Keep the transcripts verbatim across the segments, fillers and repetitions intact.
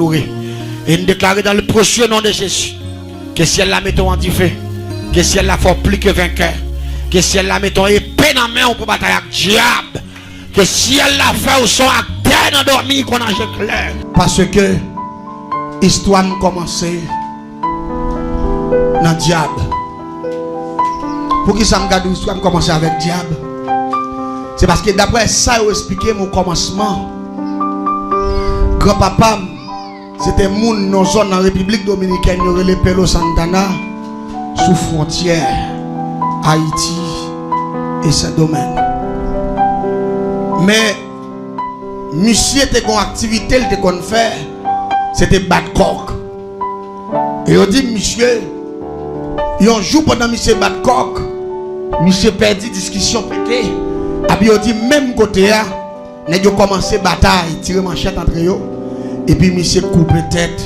Adore. E n deklare dans le précieux nom de Jésus, ke syèl la mete w an dife, ke syèl la fè w pli ke venkè, ke syèl la mete w epe nan men w pou batay ak dyab, ke syèl la fè w se yon aktè nan dòmi kon anje klè. Paske istwa m kòmanse nan dyab. Poukisa m ka di w istwa m kòmanse avèk dyab? Se paske daprè sa yo esplike m okòmansman, granpapa m se te moun nan zòn nan Repiblik Dominikèn yo rele Pelo Santana, sou fwontyè Ayiti e Sendomeng. Men misye te gon aktivite l te konn fè, se te bat kòk. E yo di misye, yon jou pandan misye bat kòk, misye pèdi, diskisyon pete. Epi yo di menm kote a, nèg yo kòmanse batay, tire manchèt antre yo. Epi misye koupe tèt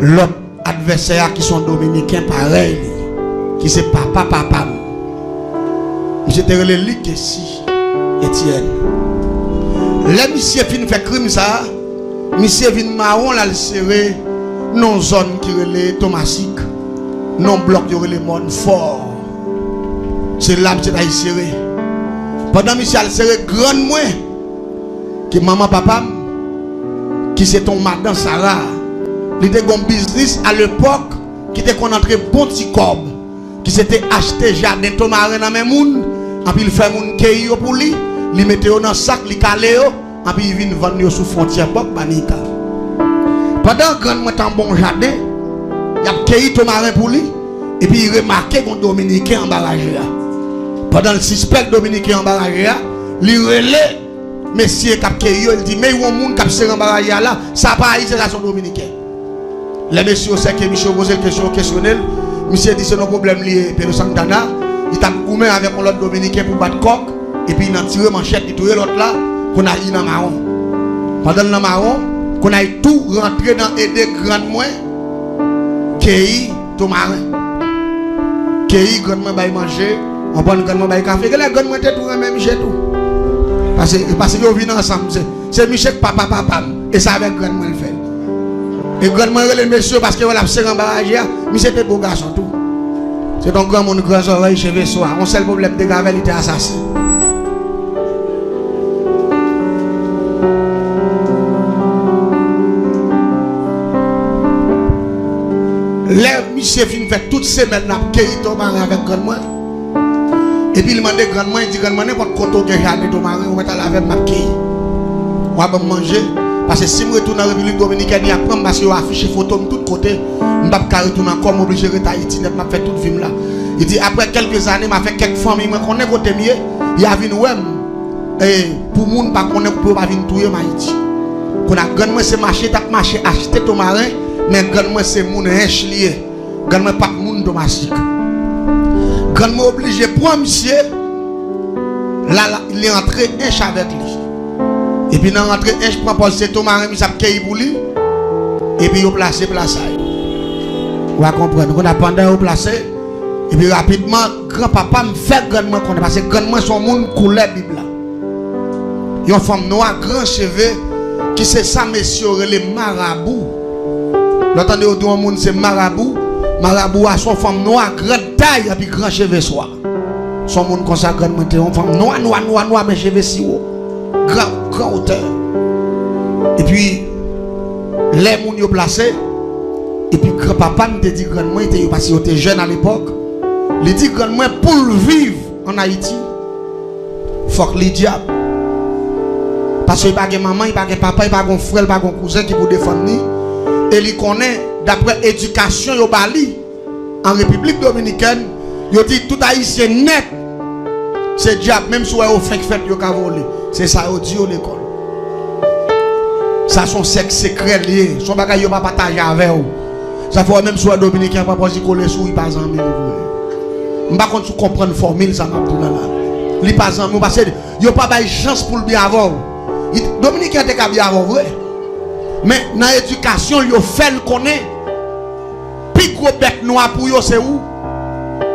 lòt advèsè a ki se yon Dominiken parèy li, ki se papa papa m. Misye te rele Likesi Etyèn. Lè misye fin fè krim sa a, misye vin mawon l al sere nan yon zòn ki rele Tomasik, nan yon blòk yo rele Mòn Fò. Se la misye t al sere. Pandan misye al sere, grann mwen, ki manman papa m, ki se te yon madan Sara, li te gon biznis alepòk ki te konn antre bon ti kòb, ki se te achte jaden tomaren nan men moun, anpi l fè moun keyi yo pou li, li mete yo nan sak, li kale yo, anpi li vin vann yo sou fwontyè bòk Banika. Pandan grann mwen t anba yon jaden, y ap keyi tomaren pou li, epi li remake gon Dominiken anba raje a. Pandan l sispèk Dominiken anba raje a, li rele mesye k ap keyi yo, li di, "Men yon moun k ap sere anba raje a la, sa pa Ayisyen, sa se yon Dominiken." Lè mesye yo sèke misye, yo poze l kesyon, yo kesyone l, misye di se nan pwoblèm li ye, Pedro Santana, li t ap goumen avèk yon lòt Dominiken pou bat kòk, epi nan tire manchèt, li touye lòt la, kounye a li nan mawon. Pandan l nan mawon, kounye a li tou rantre nan ede grann mwen keyi tomaren. Keyi, grann mwen bay manje, konprann, grann mwen bay kafe. Genlè grann mwen te tou renmen misye tou. Paske, paske yo vin ansanm, se, se misye k papa papa m. E se avèk grann mwen l fè l. E grann mwen rele mesye paske yo wè l ap sere anba raje a. Misye te bo gason tou. Se te yon granmoun gran zòrèy, cheve swa. Yon sèl pwoblèm te gen avè l, li te asasen. Lè misye fin fè tout semèn l ap keyi tomaren avèk grann mwen, epi l mande grann mwen, li di, "Grann mwen, nenpòt kote w gen jaden tomaren, ou mèt al avè m, m ap keyi. W a ban m manje, paske si m retounen an Repiblik Dominikèn, y a pran m paske yo afiche foto m tout kote, m p ap ka retounen ankò, m oblije ret Ayiti nèt, m ap fè tout vi m la." Li di, "Aprè kèlke zane, m a fè kèk fanmi mwen konnen kote m ye, y a vin wè m." E pou moun pa konnen, pou yo pa vin touye m Ayiti. Kounye a, grann mwen se mache, t ap mache achte tomaren, men grann mwen se moun Ench li ye. Grann mwen pa t moun Tomasik. Grann mwen oblije pran misye, la, la, li antre Ench avèk li. Epi nan rantre Ench, pran pòz se tomaren misye ap keyi pou li, epi yo plase pla sa yo. Ou a konprann. Kounye a, pandan yo plase, epi rapidman, granpapa m fè grann mwen konnen, paske grann mwen se yon moun koulè Bib la. Yon fanm nwa, gran cheve, ki se sa mesye yo rele marabou. Lè w tande yo di yon moun se marabou, marabou a se yon fanm nwa, gran tay, epi gran cheve swa. Se yon moun konsa grann mwen te, yon fanm nwa, nwa, nwa, nwa, men cheve siwo. Gran, gran wotè. Epi, lè moun yo plase, epi granpapa m te di grann mwen, te, paske yo te jèn alepòk, li di grann mwen pou l viv ann Ayiti, fòk li dyab. Paske li pa gen manman, li pa gen papa, li pa gen frè, li pa gen kouzen ki pou defann li. E li konnen, daprè edikasyon yo ba li, an Repiblik Dominikèn, yo di tout Ayisyen nèt se dyab, menm si w wè yo fenk fèt, yo ka vole. Se sa yo di yo lekòl. Sa se yon sèk sekrè l ye, se yon bagay yo pa pataje avè w. Sa fè w wè menm si w wè Dominiken an pran pòz li kole sou w, li pa zanmi w vre. M pa konn si w konprann fòmil sa m ap di w la la. Li pa zanmi w paske yo pa bay chans pou l byen avè w. Li, Dominiken an te ka byen avè w vre. Men nan edikasyon l, yo fè l konnen pi gwo bèt nwa pou yo se ou.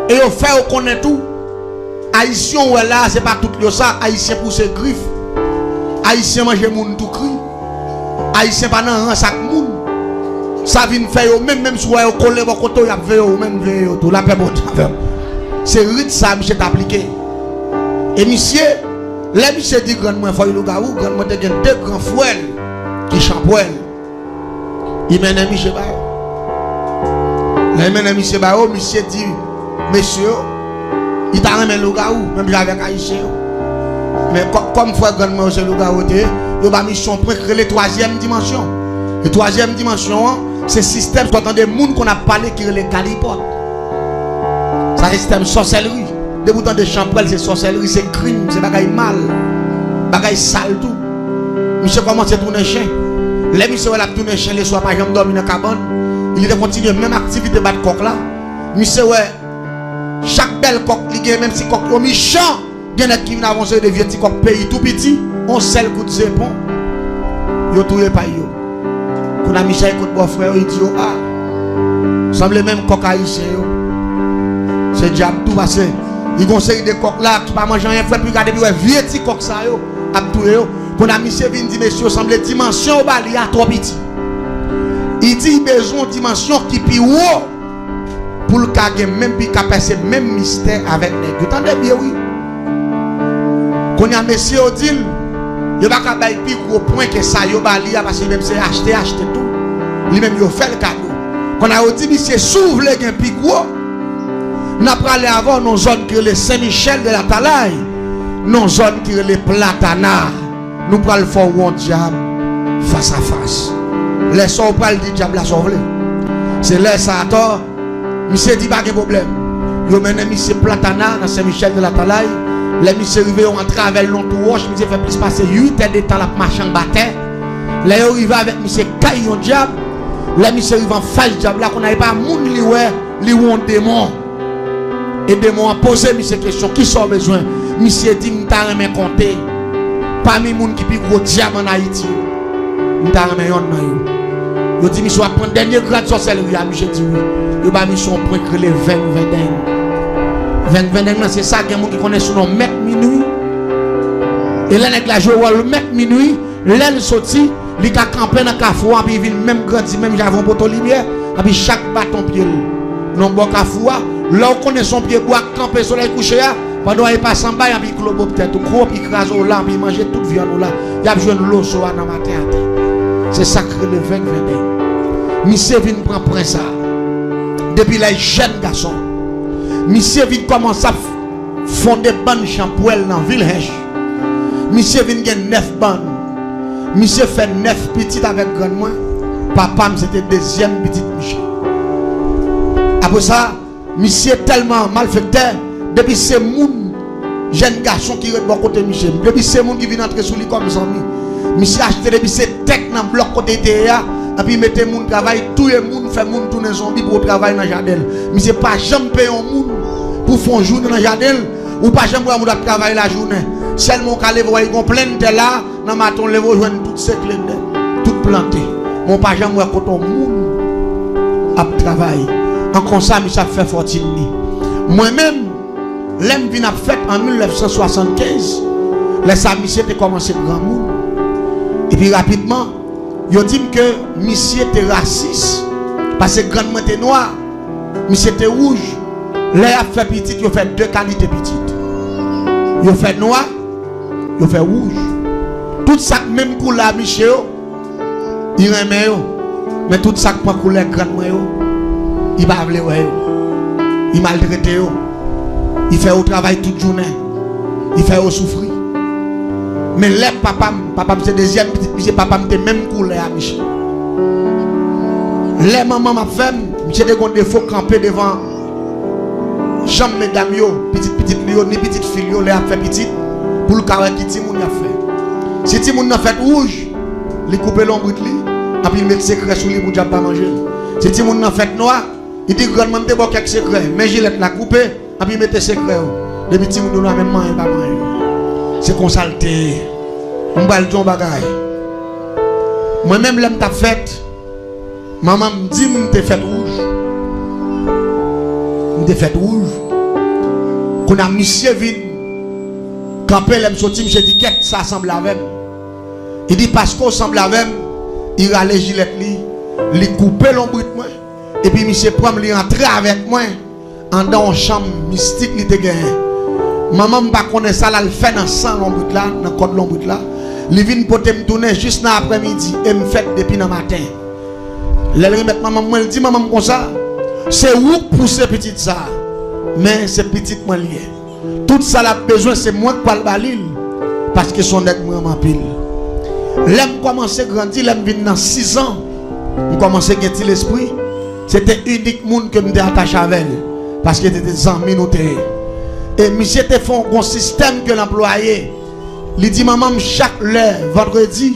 E yo fè yo konnen tou, Ayisyen w wè la a, se pa tout yo sa. Ayisyen pouse grif. Ayisyen manje moun tou kri. Ayisyen pa nan rans ak moun. Sa vin fè yo menm, menm si w wè yo kole bò kote w, y ap veye w, ou menm veye yo tou. Lapè Bondye avè w. Se rit sa misye t aplike. E misye, lè misye di grann mwen fò l lougawou, grann mwen te gen de gran frè l ki chanpwèl. Li mennen misye ba yo. Lè li mennen misye ba yo, misye di mesye yo, li ta renmen lougawou, menm jan avèk Ayisyen yo. Men kò-, kòm frè grann mwen yo se lougawou yo te ye, yo ba misye yon pwen ki rele twazyèm dimansyon. E twazyèm dimansyon an, se sistèm, sa w tande moun konn ap pale ki rele kalipòt. Sa se sistèm sòsèlri. Depi w tande chanpwèl, se sòsèlri, se krim, se bagay mal, bagay sal tou. Misye kòmanse tounen chen. Lè misye wè l ap tounen chen, leswa pa janm dòmi nan kabann, li te kontinye menm aktivite bat kòk la. Misye wè chak bèl kòk li gen, menm si kòk yo mechan, gen nèg ki vin avè yon seri de vye ti kòk peyi tou piti, yon sèl kout zepon, yo touye pay yo. Kounye a misye al kot bòfrè yo, li di yo, a, sanble menm kòk ayisyen yo se dyab tou, pase li gen yon seri de kòk la ki pa manje anyen, frè, pou li gade, pou li wè vye ti kòk sa yo ap touye yo. Kounye a misye vin di mesye yo, sanble dimansyon yo ba li a twò piti. Li di li bezwen yon dimansyon ki pi wo pou l ka gen menm, pou l ka pèse menm mistè avèk nèg yo. Tande byen wi. Kounye a mesye yo di l, yo pa ka bay pi gwo pwen ke sa yo ba li a, paske li menm se achte, achte tou. Li menm yo fè l kado. Kounye a yo di misye, si w vle gen pi gwo, n a prale avè w nan zòn ki rele Sen Michèl de Latalay, nan zòn ki rele Platana. Nou pral fè w wè yon dyab fas a fas. Lè sa w pral di dyab la sa w vle. Se lè sa atò, misye di pa gen pwoblèm. Yo mennen misye Platana nan Sen Michèl de Latalay. Lè misye rive, yo antre avè l nan twou wòch, misye fè plis pase uit è de tan l ap mache anba tè. Lè yo rive avèk misye kay yon dyab, lè misye rive anfas dyab la, kounye a e pa moun li wè, li wè yon demon. E demon an poze misye kesyon, kisa w bezwen? Misye di, m ta renmen konte pami moun ki pi gwo dyab ann Ayiti yo, m ta renmen yonn nan yo. Yo di misye w ap pran dènye grad sòsèlri a, misye di wi. Yo ba misye yon pwen ki rele veng vendeng. Veng vendeng nan se sa gen moun ki konnen sou non mèt minwi. E lè nèg la jwe wòl mèt minwi, lè l soti, li ka kanpe nan kafou a, anpi vin menm grandi, menm jan avè yon poto limyè, anpi chak baton pye l nan bò kafou a, lè w konnen se yon pye bwa k kanpe solèy kouche a, pandan w ale pase anba y, anpi klobop tèt ou, kwòp, li kraze w la, anpi manje tout vyann ou la, y ap jwenn loso a nan maten atè. Se sa k rele veng vendeng. Misye vin pran pwen sa a. Depi lè l jèn gason, misye vin kòmanse ap fonde bann chanpwèl nan vil Hench. Misye vin gen nèf bann. Misye fè nèf pitit avèk grann mwen. Papa m se te dezyèm pitit misye. Apre sa, misye tèlman malfektè, depi se moun, jèn gason ki ret bò kote misye, depi se moun ki vin antre sou li kòm zanmi, misye achte depi se tèk nan blòk kote li te ye a, anpi mete moun travay, touye moun, fè moun tounen zonbi pou yo travay nan jaden l. Misye pa janm peye yon moun pou fè yon jounen nan jaden l. Ou pa janm wè moun ap travay lajounen. Sèlman w ka leve wè li gon plenn tè la, nan maten w leve w jwenn tout sekle nèt, tout plante. Men w pa janm wè kote yon moun ap travay. An konsa, misye ap fè fòtin li. Mwen menm, lè m vin ap fèt an mil nèf san swasannkenz, lè sa misye te kòmanse granmoun. Epi rapidman, yo di m ke misye te rasis, paske grann mwen te nwa, misye te wouj. Lè y ap fè pitit, yo fè de kalite pitit. Yo fè nwa, yo fè wouj. Tout sa k menm koulè a misye yo, li renmen yo. Men tout sa k pran koulè grann mwen yo, li pa vle wè yo. Li maltrete yo. Li fè yo travay tout jounen. Li fè yo soufri. Men lè papa m, papa m se dezyèm pitit misye, papa m te menm koulè a misye. Lè manman m ap fè m, misye te gon defo kanpe devan janm medam yo, pitit pitit li yo, ni pitit fi l yo, lè y ap fè pitit, pou l ka wè ki timoun y ap fè. Si timoun nan fèt wouj, li koupe lonbrit li, anpi l met sekrè sou li pou dyab pa manje l. Si timoun nan fèt nwa, li di, grann mwen, m te ba w kèk sekrè, men jilèt la, koupe, anpi mete sekrè yo. Depi timoun yo nwa, menm manyen pa manyen. Se konsa l te ye. M pral di w yon bagay. Mwen menm, lè m t ap fèt, manman m di m m te fèt wouj. M te fèt wouj. Kounye a, misye vin kanpe, lè m soti, misye di, kèt, sa sanble avè m. Li di, paske w sanble avè m, li rale jilèt li, Li koupe lonbrit mwen. Epi misye pran m, li antre avèk mwen anndan yon chanm mistik li te genyen. Manman m pa konnen sa l al fè nan san lonbrit la, nan kòd lonbrit la. Li vin pote m tounen jis nan aprèmidi e m fèt depi nan maten. Lè l remèt manman m mwen, l di manman m konsa, se ou k pouse pitit sa a, men se pitit mwen l ye. Tout sa l ap bezwen, se mwen k pral ba li l, paske se yon nèg m renmen anpil. Lè m kòmanse grandi, lè m vin nan sizan, m kòmanse gen ti lespri, se te inik moun ke m te atache avè l, paske se te zanmi nou te ye. E misye te fè yon, yon sistèm ke l anplwaye. Li di manman m chak lè vandredi,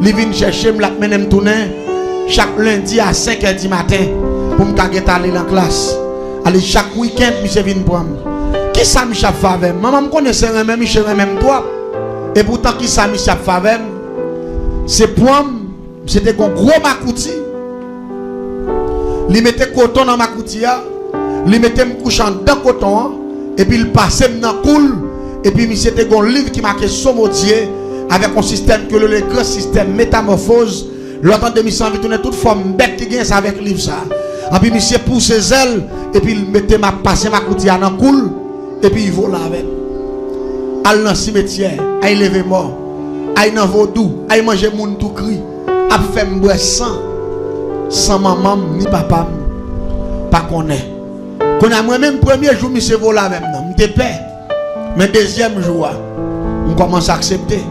li vin chèche m, l ap mennen m tounen chak lendi a senk è di maten pou m ka gentan ale nan klas. Ale chak wikenn, misye vin pran m. Kisa misye ap fè avè m? Manman m konnen se renmen misye renmen m twòp. Epoutan, kisa misye ap fè avè m? Se pran m, misye te gon gwo makouti. Li mete koton nan makouti a, li mete m kouche anndan koton an, epi l pase m nan kou l, epi misye te gon liv ki make Somo Dye, avèk yon sistèm ke yo rele gran sistèm metamòfoz. Lè w tande misye anvi tounen tout fòm bèt li genyen, se avèk liv sa. Anpi misye pouse zèl, epi l mete m ap pase makouti a nan kou l, epi l vole avè m. Al nan simetyè, ay leve mò, ay nan vodou, ay manje moun tou kri, ap fè m bwè san, san manman m ni papa m pa konnen. Kounye a, mwen menm, premye jou misye vole avè m nan, m te pè. Men dezyèm jou a, m kòmanse aksepte.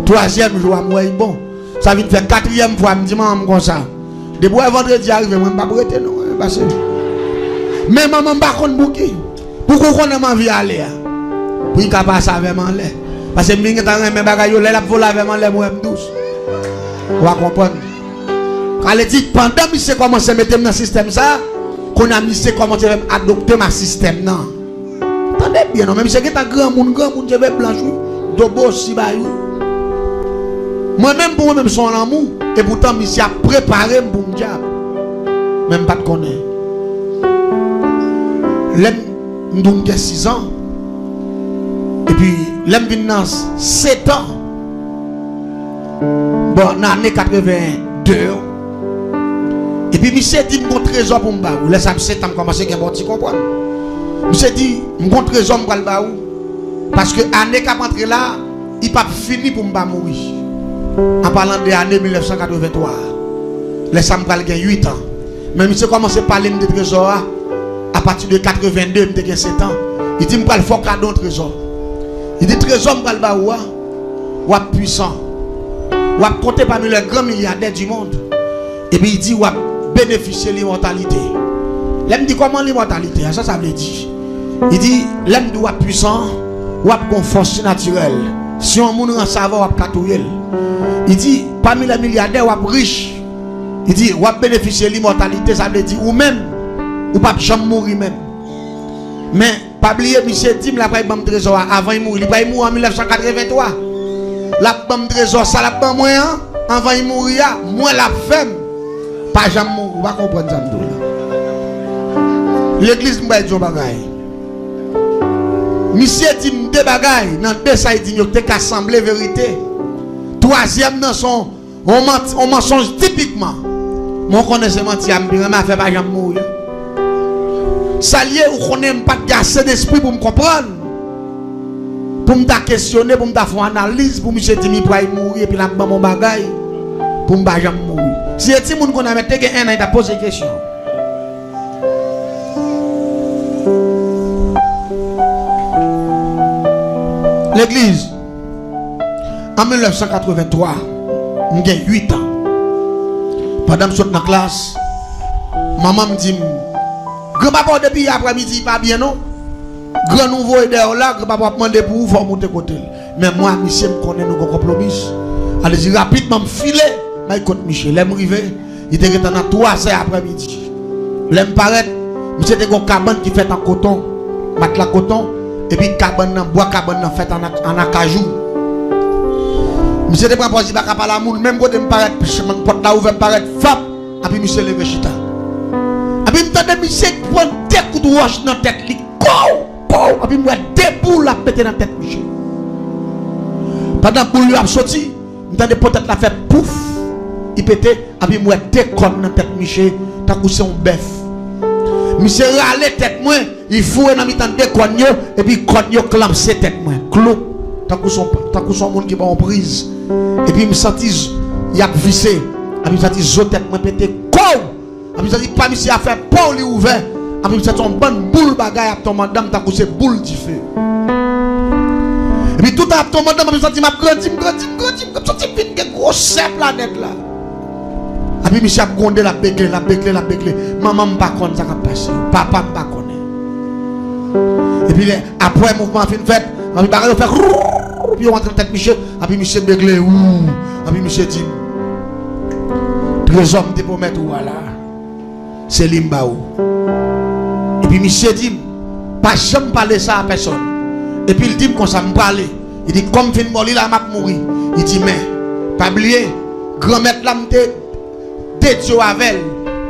Twazyèm jou a, m wè l bon. Sa vin fè katriyèm fwa, m di manman m konsa, depi w wè vandredi a rive, mwen, m p ap rete non, pase. Men manman m pa konn pou ki. Pouki w konnen m anvi ale a? Pou l ka pase avè m anlè. Paske m vin gentan renmen bagay yo. Lè l ap vole avè m anlè, m wè m dous. Ou a konprann? Sa vle di, pandan misye kòmanse mete m nan sistèm sa, kounye a misye kòmanse fè m adopte m a sistèm nan. Tande byen non, men misye gentan granmoun, granmoun, cheve blanch wi, do bosi bay wi. Mwen menm pou mwen menm se yon lanmou, epoutan misye ap prepare m pou m djab. Men m pa t konnen. Lè m, m di w m gen sizan, epi lè m vin nan setan, bon, nan ane katreven de yo, epi misye di m gon trezò pou m ba ou. Lè sa m setan, m kòmanse gen bon ti konprann. Misye di, m gon trezò m pral ba ou. Paske ane k ap antre la, li p ap fini pou m pa mouri. An palan de ane mil nèf san katreven twa a. Lè sa m pral gen uit an. Men misye kòmanse pale m de trezò a apati de katreven de, m te gen sèt an. Li di m pral fè w kado yon trezò. Li di trezò m pral ba ou a, w ap pwisan. W ap konte pami les grands milliardaires du monde. Epi li di w ap benefisye limòtalite. Lè m di kòman limòtalite a, sa sa vle di? Li di, lè m di w ap pwisan, w ap gon fòs sinatirèl. Si yon moun ranse avè w, w ap ka touye l. Li di, pami les milliardaires, w ap rich. Li di, w ap benefisye limòtalite, sa vle di ou menm, ou p ap janm mouri menm. Men, pa bliye, misye di m l ap pral ban m trezò a avan l mouri. Li pral mouri an mil nèf san katreven twa. L ap ban m trezò sa l ap ban mwen an, anvan l mouri a, mwen l ap fè m pa janm mouri. Ou pa konprann sa m di w la. Legliz, m pral di yon bagay. Misye di m de bagay, nan de sa li di m yo ki te ka sanble verite. Twazyèm nan se yon, yon manti, yon mansonj tipikman. Men w konnen se manti a m pi renmen a fè, pa janm mouri. Sa l ye, ou konnen m pa t gen ase despri pou m konprann, pou m ta kesyone, pou m ta fè yon analiz, pou misye di m li pral mouri epi l ap ban m yon bagay pou m pa janm mouri. Si se timoun kounye a, men te gen en an, li t ap poze kesyon. Legliz, an mil nèf san katreven twa, m gen uit an. Pandan m sot nan klas, manman m di m, granpapa w depi yè aprèmidi pa byen non. Grann ou voye dèyè w la, granpapa w ap mande pou ou, fò w moute kote l. Men mwen ak misye, m konnen nou gon konpwomis. Ale di rapidman, m file, m al kot misye. Lè m rive, li te gentan nan twa zè aprèmidi. Lè m parèt, misye te gon kabann ki fèt an koton, matla koton, epi kabann nan, bwa kabann nan fèt an, an akajou. Misye te pran pòz li pa ka pale a moun, menm kote m parèt, pòt la ouvè, m parèt, fap, epi misye leve chita. Epi m tande misye pran de kout wòch nan tèt li, kow, kow, epi m wè de boul ap pete nan tèt misye. Pandan boul yo ap soti, m tande po tèt la fè pouf, li pete, epi m wè de kòn nan tèt Misye, tankou se yon bèf. Misye rale tèt mwen, li foure nan mitan de kòn yo, epi kòn yo klamse tèt mwen. Kloup, tankou se yon, tankou se yon moun ki ba yon priz. Epi m santi z-, y ap vise. Epi m santi zo tèt mwen pete, kow! Epi m santi pa misye a fè pow li ouvè. Epi m santi yon bann boul bagay ap tonbe anndan m tankou se boul dife. Epi tout ap tonbe anndan m, epi m santi m ap grandi, m grandi, m grandi, m santi m vin gen gwosè planèt la. Epi misye ap gwonde, l ap begle, l ap begle, l ap begle. Manman m pa konn sa k ap pase. Papa m pa konnen. Epi lè, apre mouvman an fin fèt, epi bagay yo fè krrrr, epi yo rantre nan tèt misye, epi misye begle, wou, epi misye di m, trezò m te pwomèt ou a la, se li m ba ou. Epi misye di m, pa janm pale sa a pèsòn. Epi l di m konsa, m prale. Li di, kòm m fin ba w li la, m ap mouri. Li di, men, pa bliye, Granmèt la m te dedye w avè l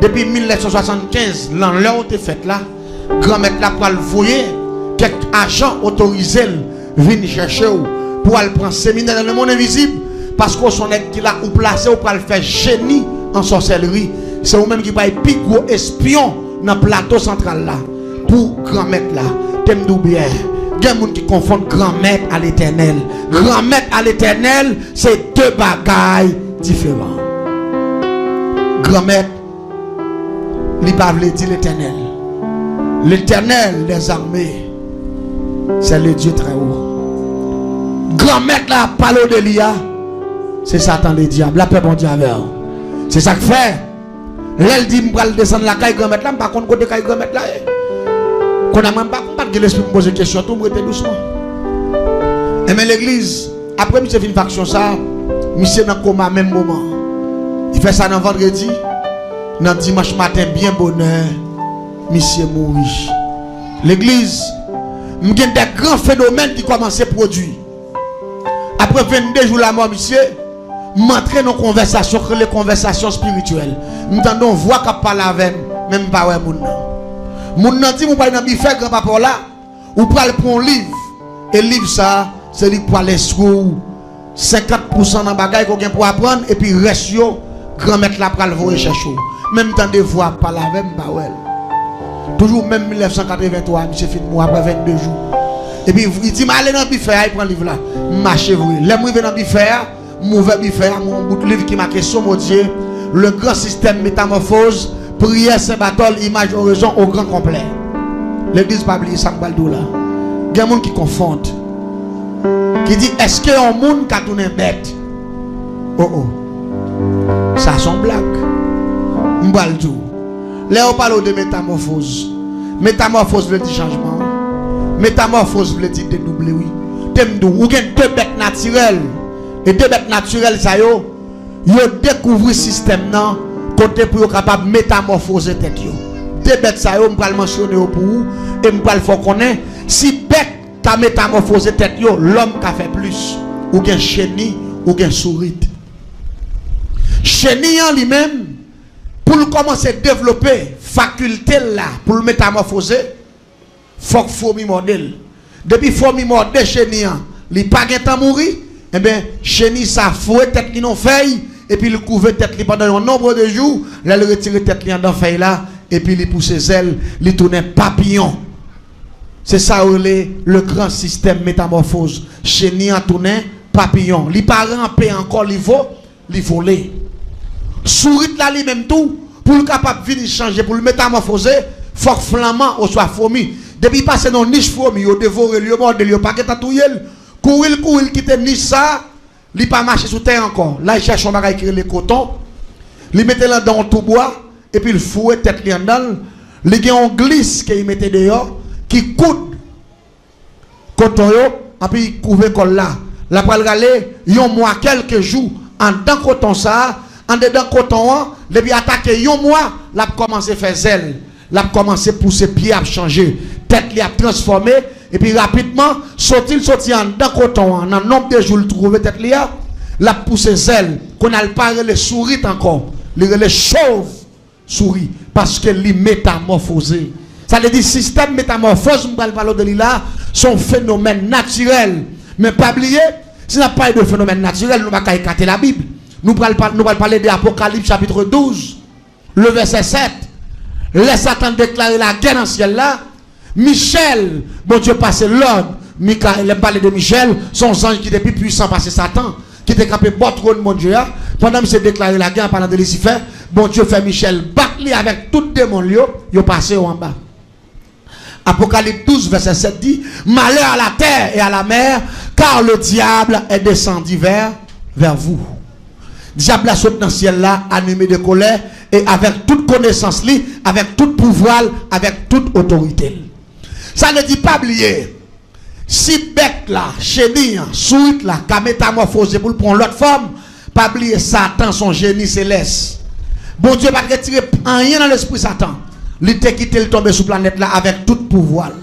depi mil nèf san swasannkenz, lan lè w te fèt la. Granmèt la pral voye kèk ajan otorize l vin chèche w pou al pran seminè nan lemonn envizib, paske w se yon nèg ki la, ou plase, ou pral fè jeni an sòsèlri. Se ou menm ki pral pi gwo espyon nan plato santral la pou Granmèt la. Te m di w byen, gen moun ki konfonn Granmèt a Letènèl. Granmèt a Letènèl, se de bagay diferan. Granmèt, li pa vle di Letènèl. Letènèl dèzame, se le Dye trè wo. Granmèt la ap pale w de li a, se Satan ledyab. Lapè Bondye avè w. Se sa k fè, lè l di m pral desann lakay Granmèt la, m pa konn kote kay Granmèt la ye. Kounye a mwen, m pa, m pa t gen lespri pou m poze kesyon tou, m rete dousman. Enben, legliz, apre misye fin fè aksyon sa a, misye nan koma menm moman an. Li fè sa nan vandredi, nan dimanch maten, byen bonè, misye mouri. Legliz, m gen de gran fenomèn ki kòmanse pwodui. Apre vennde jou lamò misye, m antre nan yon konvèsasyon k rele konvèsasyon espirityèl. M tande yon vwa k ap pale avè m, men m pa wè moun nan. Moun nan di m, ou pral nan bifè granpapa w la, ou pral pran yon liv. E liv sa a, se li k pral enstwi w senkant pousan nan bagay ke w gen pou aprann, epi rès yo, Granmèt la pral voye chèche w. Men m tande vwa ap pale avè m, m pa wè l. Toujou menm mil nèf san katrevenntwa, misye fin mouri apre vennde jou. Epi li di m ale nan bifè a, al pran liv la. M mache vre. Lè m rive nan bifè a, m ouvè bifè a, m wè yon bout liv ki make Somodye, Le Grand Système Métamorphose, Prière Saint Barthol, Image, Oraison au Grand Complet. Legliz, pa bliye sa m pral di w la. Gen moun ki konfonn, ki di, èske yon moun ka tounen bèt? O o. Sa se yon blag. M pral di w. Lè yo pale w de metamòfoz, metamòfoz vle di chanjman. Metamòfoz vle di dedouble, wi. Te m di w, ou gen de bèt natirèl. E de bèt natirèl sa yo, yo dekouvri sistèm nan kote pou yo kapab metamòfoze tèt yo. De bèt sa yo, m pral mansyone yo pou ou, e m pral fè w konnen, si bèt ka metamòfoze tèt yo, lòm ka fè plis. Ou gen cheni, ou gen sourit. Cheni an li menm, pou l kòmanse devlope fakilte l la, pou l metamòfoze, fòk fomi mòde l. Depi fomi mòde cheni an, li pa gentan mouri, enben, cheni sa foure tèt li nan fèy, epi li kouve tèt li pandan yon nonb de jou, lè l retire tèt li anndan fèy la, epi li pouse zèl, li tounen papiyon. Se sa yo rele le grand système métamorphose. Cheni an tounen papiyon. Li pa ranpe ankò, li vo, li vole. Sourit la li menm tou, pou l kapab vin chanje, pou l metamòfoze, fòk flanman oswa fomi. Depi l pase nan nich fomi, yo devore l, yo mòde l, yo pa gentan touye l. Kouri l kouri l kite nich sa, li pa mache sou tè ankò. L al chèche yon bagay ki rele koton. Li mete l anndan yon tou bwa, epi l foure tèt li anndan l. Li gen yon glis ke li mete deyò, ki koud koton yo, epi kouve kò l la. L ap pral rale yon mwa, kèlke jou, anndan koton sa a, andedan koton an, depi atake yon mwa, l ap kòmanse fè zèl. L ap kòmanse pouse, pye ap chanje, tèt li ap transfòme, epi rapidman, soti l soti anndan koton an, nan nonb de jou l twouve tèt li a, l ap pouse zèl. Kounye a l pa rele sourit ankò, li rele chov souri, paske li metamòfoze. Sa vle di sistèm metamòfoz m pral pale w de li la, se yon fenomèn natirèl. Men pa bliye, si n ap pale de fenomèn natirèl, nou pa ka ekate Labib. Nou pral pa-, nou pral pale de Apokalips chapit douz. Le vèsè sèt, lè Satan deklare lagè nan syèl la, Michèl, Bondye pase lòd, Mika, lè m pale de Michèl, se yon zanj ki te pi pwisan pase Satan, ki te kanpe bò twòn Bondye a, pandan misye deklare lagè an palan de Lisifè, Bondye fè Michèl bat li avèk tout demon l yo, yo pase yo anba. Apocalypse douze, verset sept dit, malheur à la terre et à la mer, car le diable est descendu vers, vers vous. Dyab la sot nan syèl la, anime de kolè, e avèk tout konesans li, avèk tout pouvwa l, avèk tout otorite l. Sa vle di, pa bliye, si bèt la, cheni an, sourit la, ka metamòfoze pou l pran yon lòt fòm, pa bliye Satan se yon jeni selès. Bondye pa t retire anyen nan lespri Satan. Li te kite l tonbe sou planèt la avèk tout pouvwa l.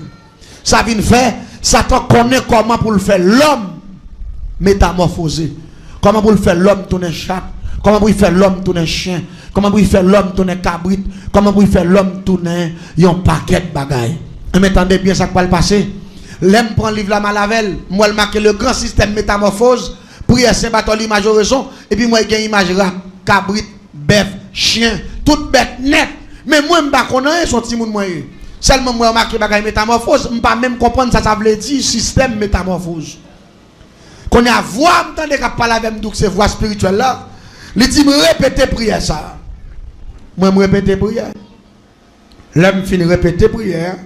Sa vin fè, Satan konnen kòman pou l fè lòm metamòfoze. Kòman pou l fè lòm tounen chat. Kòman pou l fè lòm tounen chen. Kòman pou l fè lòm tounen kabrit. Kòman pou l fè lòm tounen yon pakèt bagay. Enben, tande byen sa k pral pase. Lè m pran liv la, m al avè l, m wè l make le grand système métamorphose, priyè Sen Batòli, imaj oraison, epi m wè gen imaj rat, kabrit, bèf, chen, tout bèt nèt. Men mwen, m pa konn anyen, se yon timoun mwen ye. Sèlman m wè yo make bagay metamòfoz, m pa menm konprann sa sa vle di, sistèm metamòfoz. Kounye a, vwa m tande k ap pale avè m, donk se vwa espirityèl la, li di m repete priyè sa a. Mwen, m repete priyè. Lè m fin repete priyè a,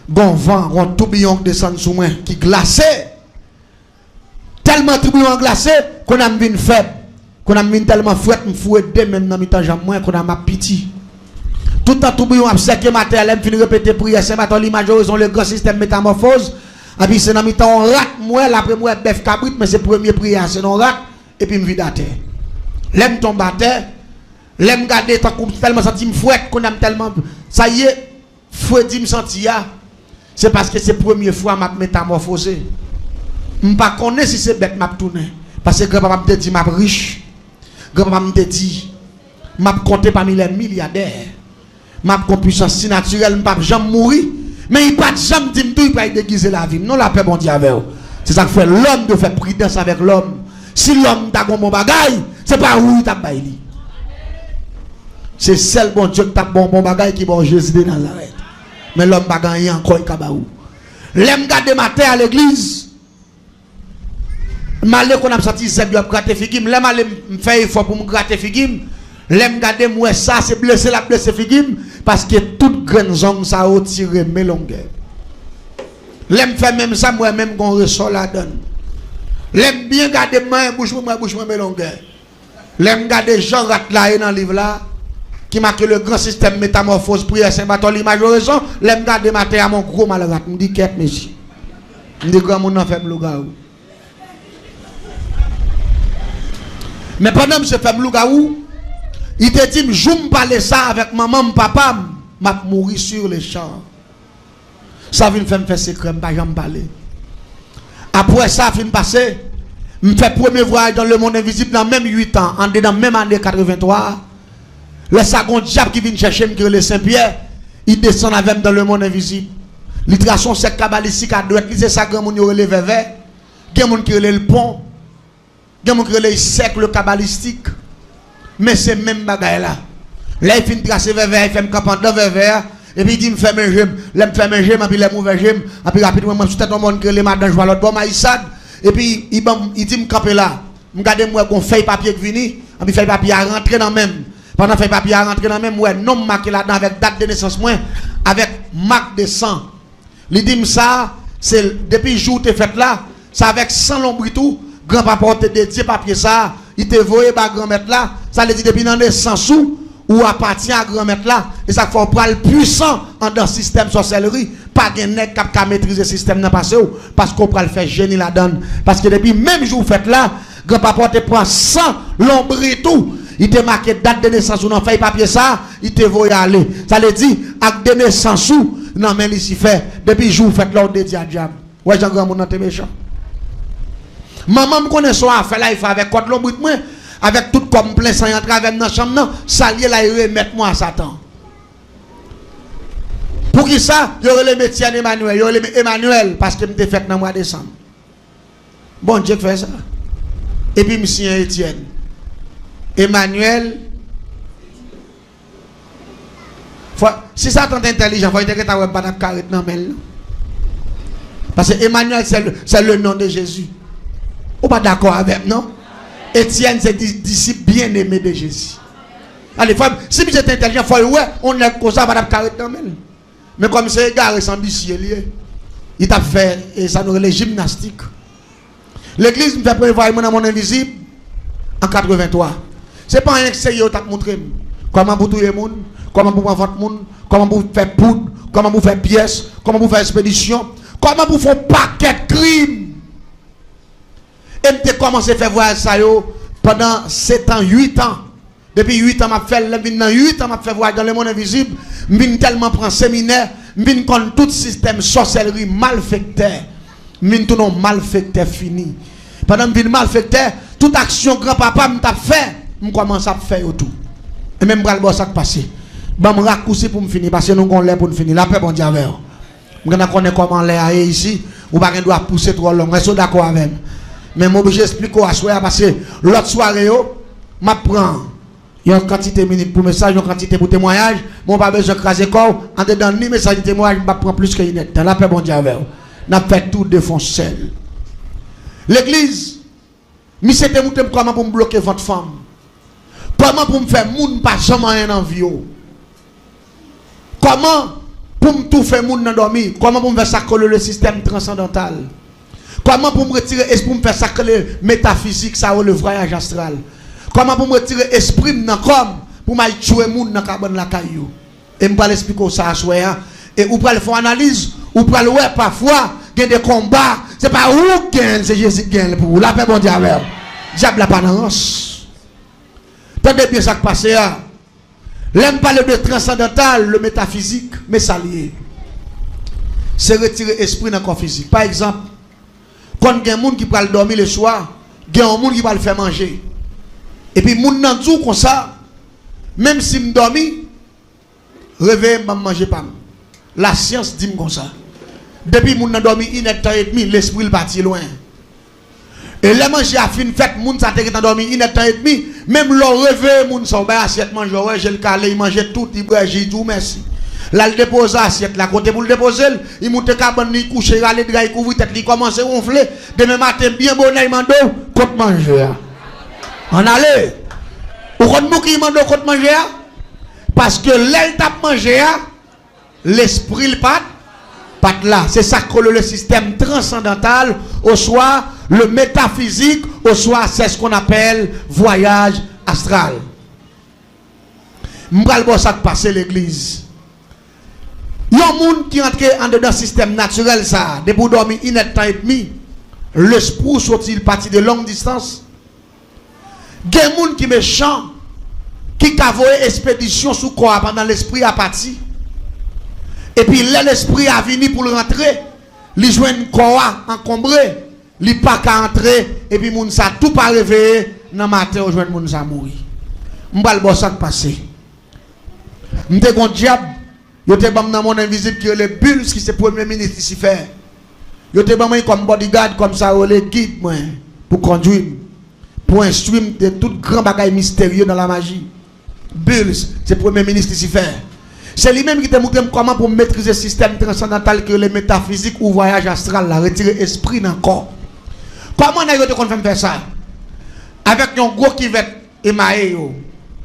gon van, gon toubiyon k desann sou mwen, ki glase. Tèlman toubiyon an glase, kounye a m vin fèb. Kounye a m vin tèlman frèt, m foure de men m nan mitan janm mwen, kounye a m ap piti. Toutan toubiyon ap sèke m atè a, lè m fin repete priyè Sen Batòli, imaj oraison, le grand système métamorphose, epi se nan mitan yon rat m wè l, apre m wè bèf, kabrit, men se premye priyè a, se nan yon rat, epi m vide atè. Lè m tonbe atè, lè m gade tankou m tèlman santi m frèt, kounye a m tèlman, sa ye, fredi m santi a, se paske se premye fwa m ap metamòfoze. M pa konnen si se bèt m ap tounen, paske granpapa m te di m ap rich. Granpapa m te di, m ap konte pami lè milyadè. M ap gon pwisans sinatirèl, m p ap janm mouri. Men li pa t janm di m tou li pral degize lavi m. Non, lapè Bondye avè w. Se sa k fè lòm dwe fè pridans avèk lòm. Si lòm ta gon bon bagay, se pa ou li t ap bay li. Se sèl Bondye ki t ap ba w bon bagay ki ba w Jezi de Nazarèt. Men lòm pa gen anyen ankò li ka ba ou. Lè m gade m atè a legliz, m ale kounye a m santi zèb yo ap grate figi m. Lè m ale m fè efò pou m grate figi m. Lè m gade m wè sa se blese l ap blese figi m. Paske tout grenn zong sa yo tire men longè. Lè m fè menm sa m wè menm gon resò ladan l. Lè m byen gade m manyen bouch mwen, m wè bouch mwen men longè. Lè m gade jan rat la ye nan liv la, ki make le grand système métamorphose, priyè Sen Batòli, imaj oraison, lè m gade m atè a, m on gwo mal rat, m di kèt mesye. M di granmoun nan fè m lougawou. Men pandan misye fè m lougawou, li te di m jou m pale sa avèk manman m, papa m, m ap mouri sur le champ. Sa vin fè m fè sekrè, m pa janm pale. Apre sa fin pase, m fè premye vwayaj dans le monde invisible nan menm uit an, andedan menm ane katrevenntwa. Lè sa gon dyab ki vin chèche m ki rele Sen Pyè, li desann avè m dans le monde invisible. Li trase yon sèk kabalistik a dwèt li, se sa granmoun yo rele vèvè. Gen moun ki rele l pon. Gen moun ki rele l sèk kabalistik. Men se menm bagay la. Lè li fin trase vèvè a, li fè m kanpe anndan vèvè a, epi li di m fèmen je m. Lè m fèmen je m, epi lè m ouvè je m, epi rapidman mwen sou tèt yon mòn ki rele Madan Jwa lòt bò Mayisad. Epi li ban m, li di m kanpe la. M gade m wè gon fèy papye k vini, epi fèy papye a rantre nan men m. Pandan fèy papye a rantre nan men m, m wè non m make ladan avèk dat de nesans mwen, avèk mak de san. Li di m sa, se depi jou w te fèt la, se avèk san lonbrit ou, granpapa w te dedye papye sa, li te voye ba Granmèt la, sa vle di depi nan nesans ou, ou apatyen a Granmèt la, e sa k fè w pral pwisan anndan sistèm sòsèlri, pa gen nèg k ap ka metrize sistèm nan pase w, paske w pral fè jeni ladan l, paske depi menm jou w fèt la, granpapa w te pran san lonbrit ou, li te make dat de nesans ou nan fèy papye sa, li te voye ale. Sa vle di, ak de nesans ou nan men Lisifè, depi jou w fèt la, w dedye a dyab. Wè jan granmoun nan te mechan. Manman m konnen se yon afè la, li fè avèk kòd lonbrit mwen, avèk tout kò m plen san, li antre avè m nan chanm nan, sa l ye la, li remèt mwen a Satan. Poukisa yo rele m Etyèn Emanyèl? Yo rele m Emanyèl paske m te fèt nan mwa desanm. Bondye k fè sa. Epi m siyen Etyèn Emanyèl Bon, si Satan te entèlijan, fò li te gentan wè m pa t ap ka ret nan men l, non. Paske Emmanuel, c'est le, c'est le nom de Jésus. Ou pa dakò avè m, non? Etienne se di, disip byeneme de Jezi. Ale, fò, si misye te entèlijan, fò l wè yon nèg konsa pa t ap ka ret nan men l. Men kòm se egare san bisye li ye, li t ap fè, e, sa nou rele jimnastik. Legliz, m fè premye vwayaj mwen nan mond envizib an katrevenntwa. Se pa anyen k serye yo t ap montre m. Kòman pou touye moun, kòman pou pran vant moun, kòman pou fè poud, kòman pou fè pyès, kòman pou fè espedisyon, kòman pou fè yon pakèt krim. E m te kòmanse fè vwayaj sa yo pandan sèt an, uit an. Depi uit an m ap fè l, lè m vin nan uit an m ap fè vwayaj dans le monde invisible, m vin tèlman pran seminè, m vin konn tout sistèm sòsèlri malfektè. M vin tounen yon malfektè fini. Pandan m vin malfektè, tout aksyon granpapa m t ap fè, m kòmanse ap fè yo tou. E men m pral ba w sa k pase. Ban m rakousi pou m fini, paske nou gen yon lè pou n fini. Lapè Bondye avè w. M gentan konnen kòman lè a ye isi, ou pa gen dwa pouse twò long. Èske w dakò avè m? Men m oblije esplike w aswè a, paske lòt sware yo, m ap pran yon kantite minit pou mesaj, yon kantite pou temwayaj, men w pa bezwen kraze kò w. Andedan ni mesaj ni temwayaj, m p ap pran plis ke inèdtan. Lapè Bondye avè w. N ap fè tou de fon sèl. Legliz, misye te montre m kòman pou m bloke vant fanm. Kòman pou m fè moun pa janm anyen nan vi yo. Kòman pou m toufe moun nan dòmi. Kòman pou m fè sa k rele le sistèm transandantal. Kòman pou m retire espri, pou m fè sa k rele metafizik, sa yo le vwayaj astral. Kòman pou m retire espri m nan kò m, pou m al tchwe moun nan kabann lakay yo. E m pral esplike w sa aswè a. E ou pral fè yon analiz, ou pral wè pafwa gen de konba, se pa ou k genyen l, se Jezi k genyen l pou ou. Lapè Bondye avè w. Dyab la pa nan rans. Tande byen sa k pase a. Lè m pale de transandantal, le metafizik, men sa l ye. Se retire espri nan kò fizik. Pa egzanp, konn gen moun ki pral dòmi leswa, gen yon moun ki pral fè manje. Epi moun nan di w konsa, menm si m dòmi, reveye m, ban m manje pa m. Lasyans di m konsa. Depi moun nan dòmi inèdtan edmi, lespri l pati lwen. E lè manje a fin fèt, moun sa te gentan dòmi inèdtan edmi, menm lè w reveye moun sa, w bay asyèt manje, w wè je l kale, li manje tout, li bwè ji, li di w mèsi. L al depoze asyèt la kote pou l depoze l, li moute kabann li, li kouche, li rale dra, li kouvri tèt li, li kòmanse wonfle. Demen maten, byen bonè, li mande w, kot manje a? Ann ale. Ou konn poukisa li mande w kot manje a? Paske lè l t ap manje a, lespri l pa t, pa t la. Se sa k rele le sistèm transandantal, oswa le metafizik, oswa c'est ce qu'on appelle voyage astral. M pral ba w sa k pase legliz. Yon moun ki antre andedan sistèm natirèl sa a, depi w dòmi inèdtan edmi, lespri w soti, l pati de long distans. Gen moun ki mechan, ki ka voye espedisyon sou kò a pandan lespri a pati. Epi lè lespri a vini pou l rantre, li jwenn kò a ankonbre, li pa ka antre, epi moun sa tou pa reveye, nan maten yo jwenn moun sa mouri. M pral ba w sa k pase. M te gon dyab, yo te ban m nan mond envizib ki rele Bills, ki se premye minis Lisifè. Yo te ban mwen kòm bodyguard, kòm sa yo rele gid mwen, pou kondwi m, pou enstwi m de tout gran bagay misterye nan lamaji. Bills, se premye minis Lisifè. Se li menm ki te montre m kòman pou m metrize sistèm transandantal ki rele metafizik ou vwayaj astral la, retire espri nan kò. Kòman nèg yo te konn fè m fè sa? Avèk yon gwo kivèt emaye yo,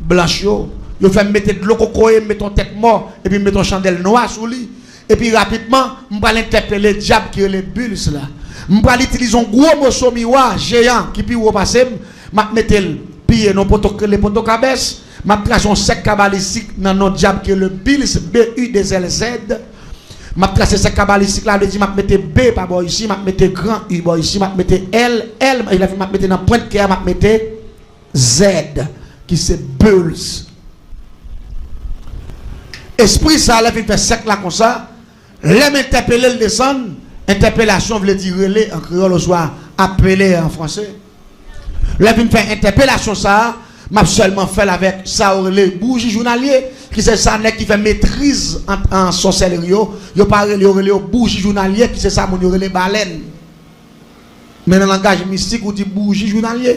blanch yo, yo fè m mete dlo kokoye, m mete yon tèt mò, epi m mete yon chandèl nwa sou li. Epi rapidman, m pral entèpele dyab ki rele Bills la. M pral itilize yon gwo moso miwa jeyan ki pi wo pase m, m ap mete l piye nan poto k rele poto kabès, m ap trase yon sèk kabalistik nan non dyab ki rele Bills, B U deux L Z. M ap trase sèk kabalistik la, vle di m ap mete B pa bò isi, m ap mete gran U bò isi, m ap mete L, L, lè m ap mete nan pwent kè a, m ap mete Z, ki se Bills. Espri sa a, lè fin fè sèk la konsa, lè m entèpele l desann, entèpelasyon vle di rele an kreyòl oswa apele an franse. Lè fin fè entèpelasyon sa a, m ap sèlman fè l avèk sa yo rele bouji jounalye, ki se sa nèg ki fè metriz an, an sòsèlri yo, yo pa rele yo, rele yo bouji jounalye, ki se sa moun yo rele balèn. Men nan langaj mistik, ou di bouji jounalye.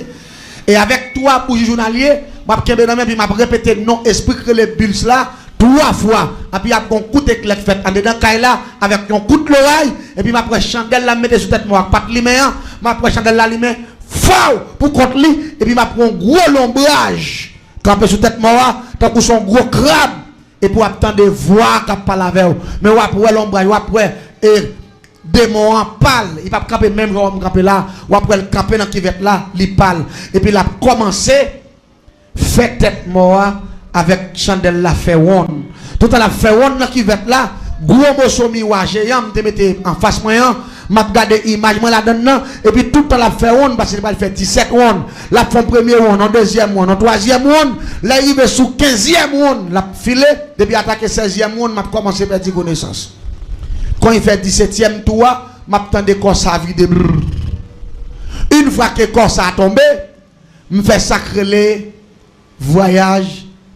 E avèk twa bouji jounalye, m ap kenbe nan men, epi m ap repete non espri k rele Bills la, twa fwa, epi ap gon kout eklè k fèt andedan kay la avèk yon kout loray, epi m ap wè chandèl la m mete sou tèt mò a k pa t limen an, m ap wè chandèl la limen faw pou kont li, epi m ap wè yon gwo lonbraj kanpe sou tèt mò a, tankou se yon gwo krab, epi w ap tande vwa k ap pale avè w, men w ap wè lonbraj, w ap wè, e, demon an pal, li p ap kanpe menm jan w wè m kanpe la, w ap wè l kanpe nan kivèt la, li pal, epi l ap kòmanse fè tèt mò a avèk chandèl la fè wonn. Toutan l ap fè wonn nan kivèt la, gwo moso miwa jeyan m te mete anfas mwen an, m ap gade imaj mwen ladan l nan, epi toutan l ap fè wonn, paske li pral fè disèt wonn, l ap fè yon premye wonn, yon dezyèm wonn, yon twazyèm wonn, lè l rive sou kenzyèm wonn, l ap file, depi atake sèzyèm wonn, m ap kòmanse pèdi konesans. Kan li fè disetyèm tou a, m ap tande kò sa vide. Brrr. Yon fwa ke kò sa tonbe, m fè sa k rele vwayaj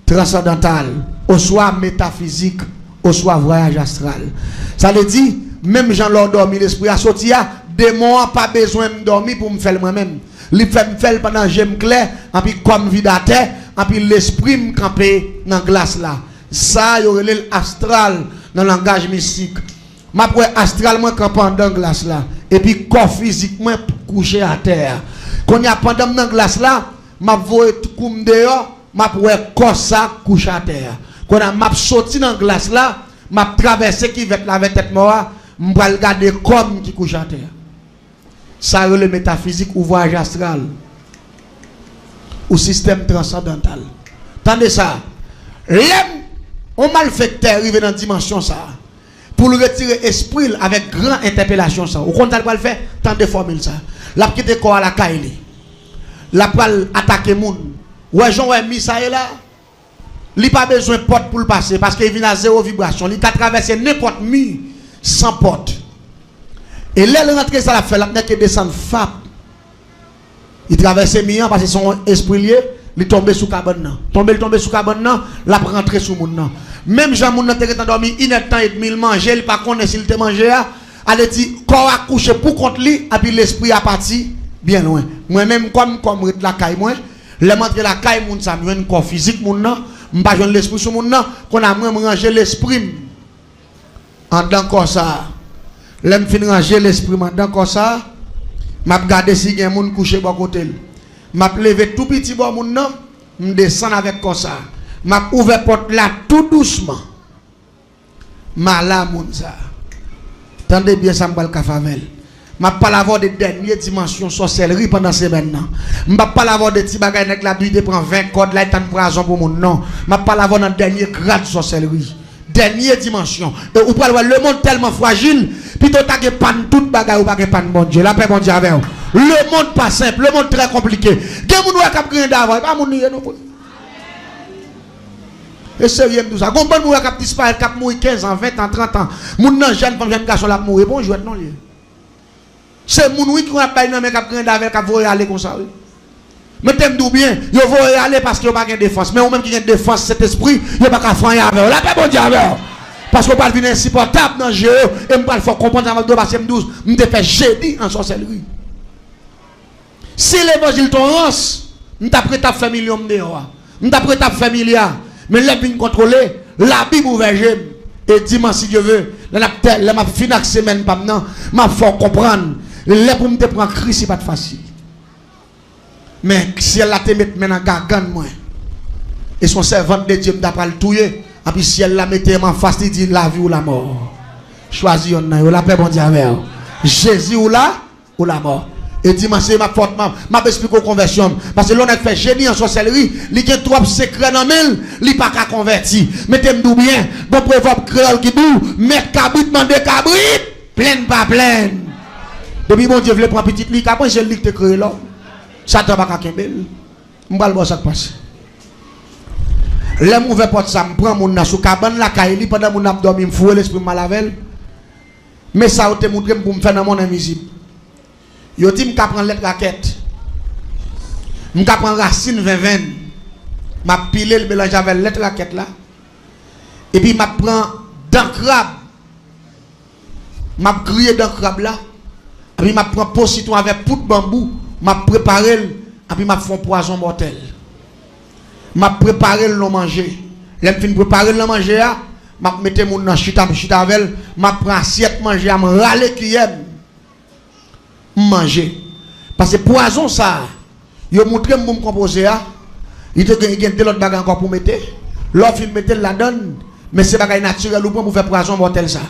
transandantal, oswa metafizik, oswa vwayaj astral. Sa vle di, menm jan lè w dòmi lespri a soti a, demon an pa bezwen m dòmi pou m fè l mwen menm. Li fè m fè l pandan je m klè, anpi kò m vide atè, anpi lespri m kanpe nan glas la. Sa yo rele l astral nan langaj mistik. M ap wè astral mwen kanpe anndan glas la, epi kò fizik mwen kouche atè a. Kounye a, pandan m nan glas la, m ap voye t-, kou m deyò, m ap wè kò sa kouche atè a. Kounye a, m ap soti nan glas la, m ap travèse kivèt la avèk tèt mò a, m pral gade kò m ki kouche atè a. Sa rele metafizik ou vwayaj astral, ou sistèm transandantal. Tande sa, lè m, yon malfektè rive nan dimansyon sa a, pou l retire espri l avèk gran entèpelasyon sa a, ou konn sa l pral fè? Tande fòmil sa a. L ap kite kò a lakay li. L ap pral atake moun. Wè jan w wè mi sa ye la? Li pa bezwen pòt pou l pase, paske li vin a zewo vibrasyon. Li ka travèse nenpòt mi san pòt. E lè l rantre, sa l ap fè, l ap nèke desann fap. Li travèse mi an, paske se yon espri l ye, li tonbe sou kabann nan. Tonbe l tonbe sou kabann nan, l ap rantre sou moun nan. Menm jan moun nan te gentan dòmi inèdtan edmi, l manje, li pa konnen si l te manje a, ale di, kò a kouche pou kont li, epi lespri a pati byen lwen. Mwen menm, kòm, kòm ret lakay mwen, lè m antre lakay moun sa, m jwenn kò fizik moun nan, m pa jwenn lespri sou moun nan, kounye a mwen, m ranje lespri m anndan kò sa a. Lè m fin ranje lespri m anndan kò sa a, m ap gade si gen moun kouche bò kote l. M ap leve tou piti bò moun nan, m desann avèk kò sa a. M ap ouvè pòt la tou dousman. M ale a moun sa a. Tande byen sa m pral kafe avè l. M ap pale avè w de dènye dimansyon sòsèlri pandan semèn nan. M p ap pale avè w de ti bagay nèg la di te pran ven kòd la, li tann pwazon pou moun, non. M ap pale avè w nan dènye grad sòsèlri. Dènye dimansyon. E ou pral wè, lemonn tèlman frajil, pito w ta gen pann tout bagay, ou pa gen pann Bondye. Lapè Bondye avè w. Lemonn pa senp, lemonn trè konplike. Gen moun ou wè k ap griyen davan, e pa moun li ye non, frè. E serye m di w sa. Gon bann moun ou wè k ap disparèt, k ap mouri kenz an, ven an, trant an. Moun nan jèn fanm, jèn gason, l ap mouri. E pa yon jwèt non li ye. Se moun, wi, ki konn ap bay nan men, k ap griyen davan, k ap voye ale konsa, wi. Men te m di w byen, yo voye ale paske yo pa gen defans. Men ou menm ki gen defans Sentespri, yo pa ka fè anyen avè w. Lapè Bondye avè w. Paske w pral vin ensipòtab nan je yo, e m pral fè w konprann sa m ap di w, paske m di w, m te fè jeni an sòsèlri. Si levanjil te yon rans, m t ap ret ap fè milyon m deyò a. M t ap ret ap fè milya. Men lè m vin kontwole, Labib ouvè je m. E dimanch, si Dye ve, lè n ap tè-, lè m ap fin ak semèn pa m nan, m ap fè w konprann. Lè pou m te pran Kris, li pa t fasil. Men syèl la te met men nan gagann mwen. E se yon sèvant de Dye m ta pral touye. Epi syèl la mete m anfas, li di, lavi ou lamò. Chwazi yonn nan yo. Lapè Bondye avè w. Jezi ou la, ou lamò. E dimanch, m ap fè w, m ap, m ap esplike w konvèsyon m. Paske lè yon nèg fè jeni an sòsèlri, li gen twòp sekrè nan men l, li pa ka konvèti. Men te m di w byen, gon pwovèb kreyòl ki di w, mèt kabrit mande kabrit, plenn pa plenn. Depi Bondye vle pran pitit li, li ka pran, se li ki te kreye lòm. Satan pa ka kenbe l. M pral ba w sa k pase. Lè m ouvè pòt sa, m pran moun nan sou kabann lakay li, pandan moun nan ap dòmi, m foure lespri m mal avè l. Men sa yo te montre m pou m fè nan mond envizib. Yo di m ka pran lèt rakèt. M ka pran rasin venvenn. M ap pile l melanje avè lèt rakèt la. Epi m ap pran dan krab. M ap griye dan krab la. Epi m ap pran po sitwon avèk poud banbou. M ap prepare l. Epi m ap fè yon pwazon mòtèl. M ap prepare l nan manje. Lè m fin prepare l nan manje a, m ap mete moun nan chita, m chita avè l, m ap pran asyèt manje a, m rale kiyè m, m manje. Paske pwazon sa a, yo moutre m pou m konpoze a, li te gen, gen de lòt bagay ankò pou mete. Lè w fin mete l ladan l, men se bagay natirèl ou pran pou fè pwazon mòtèl sa.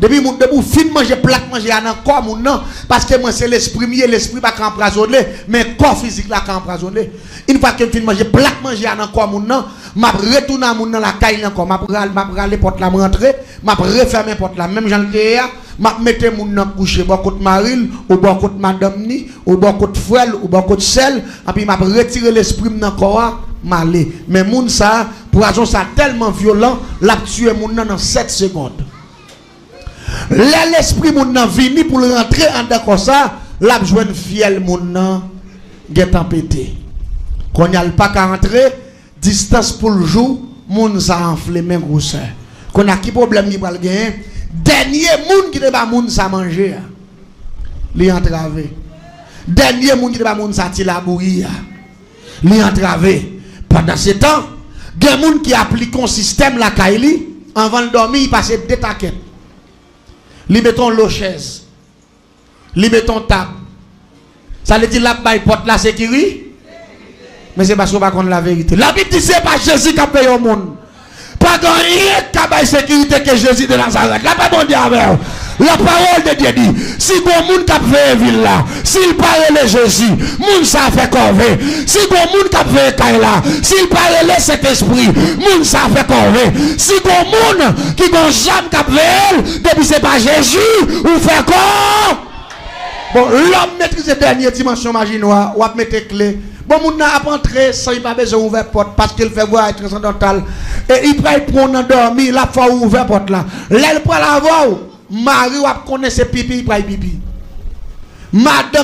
Depi moun, depi w fin manje plat manje a nan kò moun nan, paske mwen se lespri m ye, lespri pa ka anpwazone, men kò fizik la ka anpwazone. Yon fwa ke m fin manje plat manje a nan kò moun nan, m ap retounen a moun nan lakay li ankò, m ap ral-, m ap rale pòt la, m rantre, m ap refèmen pòt la, menm jan l te ye a, m ap mete moun nan kouche bò kot mari l, ou bò kot madanm ni, ou bò kot frè l, ou bò kot sè l, anpi m ap retire lespri m nan kò a, m ale. Men moun sa a, pwazon sa a tèlman vyolan, l ap tiye moun nan nan sèt segonn. Lè lespri moun nan vini pou l rantre anndan kò sa, l ap jwenn fyèl moun nan gentan pete. Kounye a l pa ka antre, distans pou l jou, moun sa anfle men gwosè. Kounye a ki pwoblèm ki pral genyen? Dènye moun ki te ba moun sa manje a, li antrave. Dènye moun ki te ba moun sa ti labouyi a, li antrave. Pandansetan, gen moun ki aplike yon sistèm lakay li, anvan l dòmi, li pase de takèt. Li mete yon lo chèz. Li mete yon tab. Sa vle di l ap bay pòt la sekiri-, men se paske w pa konn laverite. Labib di se pa Jezi k ap peye yon moun. Pa gen anyen k ka bay sekirite ke Jezi de Nazarèt. Lapè Bondye avè w. La parole de Dieu di, si gon moun k ap veye vil la, si l pa rele Jezi, moun sa a fè kòve. Si gon moun k ap veye kay la, si l pa rele Sentespri, moun sa a fè kòve. Si gon moun ki gon zam k ap veye l, depi se pa Jezi, ou fè kò. Bon, lè w metrize dènye dimansyon maji nwa, w ap mete kle. Bon, moun nan ap antre san li pa bezwen ouvè pòt, paske l fè vwayaj transandantal. E li pral pran w nan dòmi, l ap fè w ouvè pòt la. Lè l pral avè w, mari w ap konnen se pipi li pral pipi. Madanm